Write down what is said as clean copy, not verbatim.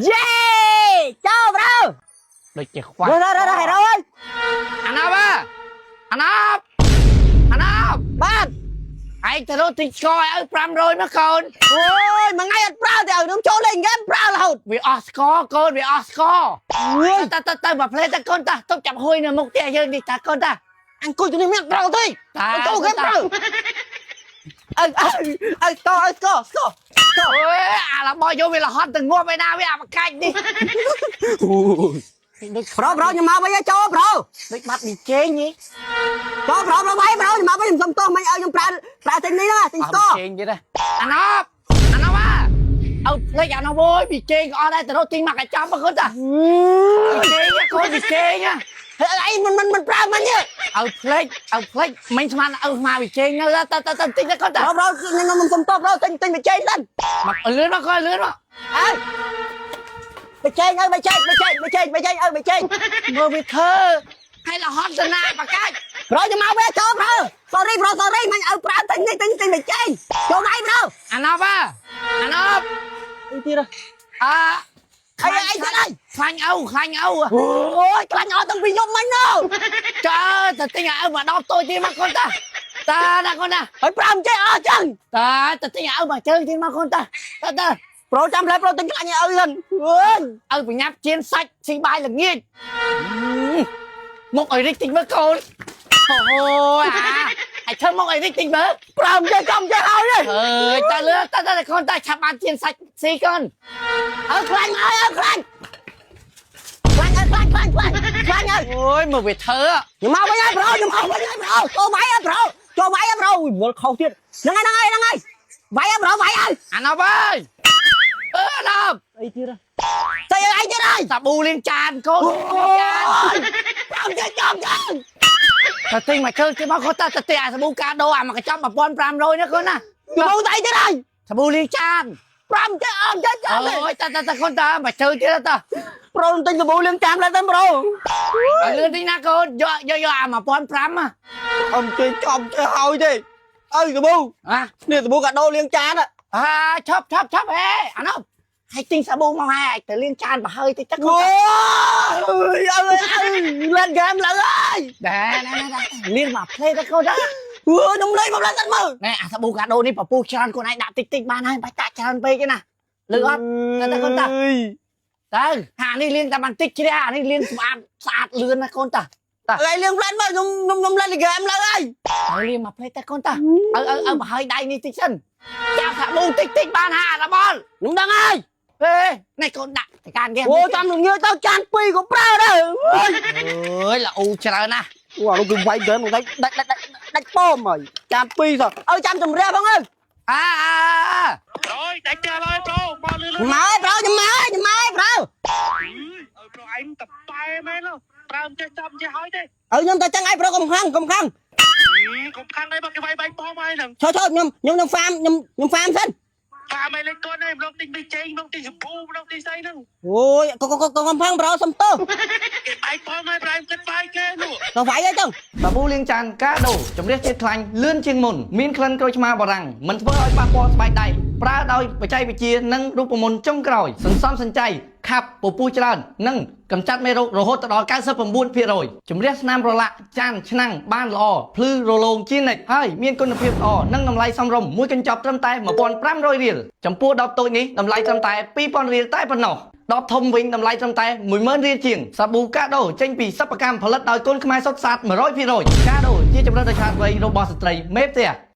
យេចូលប្រូ ដូចជាខ្វះ រររហេរអើយ អាណាប់អាណាប់អាណាប់ បាទ ឯងទៅរកទិញស្ករឲ្យឪ500មកកូន អូយមួយថ្ងៃអត់ប្រើទេឲ្យខ្ញុំចូលលេងហ្គេមប្រើរហូត វាអស់ស្ករកូនវាអស់ស្ករ អើយ តើទៅទៅមកផ្លេតើកូនតាទុកចាប់ហួយនៅមុខផ្ទះយើងនេះតាកូនតា អង្គុយទៅនេះមានប្រើទេ តា ចូលហ្គេមប្រើអើអើអើស្កអើស្កស្កស្ក អូយអារបស់យកវាលហត់ទៅងាប់ឯណាវាអាបកាច់នេះដូច ប្រូប្រូខ្ញុំមកវិញចូលប្រូ ដូចបាត់មីជេងនេះ ចូលប្រូប្រូបាយប្រូខ្ញុំមកវិញខ្ញុំសុំទោសមិញឲ្យខ្ញុំប្រើប្រើទិញនេះណាទិញ អស់ ស្ក មីជេងទៀតអាណប់អាណប់អើភ្លេចអាណប់អូយមីជេងក៏អស់ដែរទៅរកទិញមកកញ្ចប់មកកូនតាមីជេងកូនមីជេង ហើយអីមិនមិនមិនប្រើមិញទេ ឲ្យភ្លេចឲ្យភ្លេចមិញស្មានឪស្មាវិជេងនៅទៅទៅទៅតិចទៅកូនតា ប្រូប្រូខ្ញុំខ្ញុំសុំទោសប្រូទិញទិញបច្ចេកសិន មកលឿនមកកូនលឿនមក អើបច្ចេកអើបច្ចេកបច្ចេកបច្ចេកបច្ចេកអើបច្ចេក មើលវាធ្វើហើយលហត់ទៅណាបកាច់ ប្រូខ្ញុំមកវិញចូលប្រូ sorry ប្រូ sorry មិញឲ្យប្រើទិញនេះទិញទិញបច្ចេកចូលដៃប្រូ អាណប់អាណប់ អីទៀត អើ អីអីទៀតអី ខ្លាញ់ឪខ្លាញ់ឪ អូយខ្លាញ់អត់តាំងពីយប់មិញនោះ ចើទៅទិញឲ្យឪមកដបតូចទៀតមកកូនតាតាណាកូនណា ហើយប្រើមិនចេះអស់ចឹង តាទៅទិញឲ្យឪមកជើងទៀតមកកូនតាតាតា ប្រូចាំផ្លែប្រូទិញខ្លាញ់ឲ្យឪសិនអើយ ឪបញ្ញាប់ជៀនសាច់ស៊ីបាយល្ងាចមកឲ្យរិចតិចមើលកូនអូយអាឲ្យធ្វើមកឲ្យរិចតិចមើល ប្រើមិនចេះចំចេះហើយទេ អើយតើលឿនតើតើកូនតើឆាប់បានជៀនសាច់ស៊ីកូន អើខ្លាញ់មកអើខ្លាញ់ខ្លាញ់អើខ្លាញ់ខ្លាញ់ខ្លាញ់ខ្លាញ់អើ អូយមកវាធ្វើ ខ្ញុំមកវិញហើយប្រូខ្ញុំមកវិញហើយប្រូចូលវាយហើយប្រូចូលវាយហើយប្រូវល់ខុសទៀតហ្នឹងហើយហ្នឹងហើយហ្នឹងហើយវាយហើយប្រូវាយហើយ អាណប់អើយអឺអាណប់ អីទៀតស្អីអីទៀតហើយ សាប៊ូលាងចានកូន អូ ចាន យប្រើមិនចេះចំចឹង តើទិញមកជើងគេមកកូនតើទៅទិញអាសាប៊ូកាដូអាមកកញ្ចប់1500នេះកូនណា មកស្អីទៀតហើយ សាប៊ូលាងចាន ប្រើមិនចេះអត់ចេះចាំទេ អូយតើតើតើកូនតើមកជើងទៀតតើ ប្រូទិញសាប៊ូលាងចានแล้วទៅប្រូ ឲ្យលឿនតិចណាកូនយកយកយកអា1500ហ៎ អមចេះចំចេះហើយទេអើសាប៊ូ ហ៎ នេះសាប៊ូកាដូលាងចាន អាឆប់ឆប់ឆប់ហេអាណប់ឲ្យទិញសាប៊ូមកហើយទៅលាងចានបើហើយតិចទៅកូ អូ ន យអើយអើយលេងហ្គេមឡើងហើយ ណែណែណែលាងមកផ្លេទៅកូនតើ អើខ្ញុំលេងមកលេងសិនមើល ណែអាសាប៊ូកាដូនេះពពុះច្រើនខ្លួនឯងដាក់តិចតិចបានហើយបាច់ដាក់ច្រើនពេកទេណាលឺអត់ទៅទៅកូនតាទៅអានេះលាងតែបន្តិចជ្រះអានេះលាងស្អាតស្អាតលឿនណាកូនតា អើយលាងផ្លែមើលខ្ញុំខ្ញុំខ្ញុំលេងហ្គេមឡើងហើយ ហើយលាងមកផ្លេទៅកូនតាឲ្យឲ្យឲ្យបើហើយដៃនេះតិចសិនចាប់សាប៊ូតិចតិចបានហាអាបល ខ្ញុំដឹងហើយ ហេនេះកូនដាក់តកានគេ អូចាំនឹងញើទៅចានពីរក៏ប្រើដែរ អើយល្អច្រើនណាស់ អូអានោះគឺវាយហ្គេមដាច់ដាច់ដាច់ដាច់ប៉មហើយចានពីរសោះអើចាំជំរះផងអើ អាអា rồi đánh chơi thôi bro mau lươn lươn មកហើយប្រូខ្ញុំមកហើយខ្ញុំមកហើយប្រូ ơi bro anh tập tay mấy nó tao chơi chăm chơi hỏi đi អើខ្ញុំទៅចឹងឲ្យប្រូកុំខឹងកុំខឹង cũng khăn đây mà cái vay bánh bom ai thằng ឈប់ឈប់ខ្ញុំខ្ញុំខ្ញុំហ្វាមខ្ញុំខ្ញុំហ្វាមសិន pha mày lên con này nó tính bị cháy nó tính bù nó tính say nó អូយកុំកុំកុំខឹងប្រូសុំទោស cái bánh bom này bro em cất vai kia luôn ទៅវាយអីចឹង សាប៊ូលាងចានកាដូជំរះជាតិខ្លាញ់លឿនជាងមុនមានក្លិនក្រូចឆ្មាបារាំងមិនធ្វើឲ្យប៉ះពាល់ស្បែកដៃប្រើដោយបច្ចេកវិទ្យានិងរូបមន្តចុងក្រោយសន្សំសំចៃខាប់ពពុះច្រើននិងកម្ចាត់មេរោគរហូតដល់99%ជំរះស្នាមប្រឡាក់ចានឆ្នាំងបានល្អភ្លឺរលោងជានិច្ចហើយមានគុណភាពល្អនិងតម្លៃសមរម្យមួយកញ្ចប់ត្រឹមតែ1500រៀលចំពោះដបតូចនេះតម្លៃត្រឹមតែ2000រៀលតែប៉ុណ្ណោះ ដបធំវិញតម្លៃត្រឹមតែ10000រៀលជាងសាប៊ូកាដូចេញពីសិប្បកម្មផលិតដោយកូនខ្មែរសុទ្ធសាធ100%កាដូជាជម្រើសដ៏ឆ្លាតវៃរបស់ស្ត្រីមេផ្ទះ។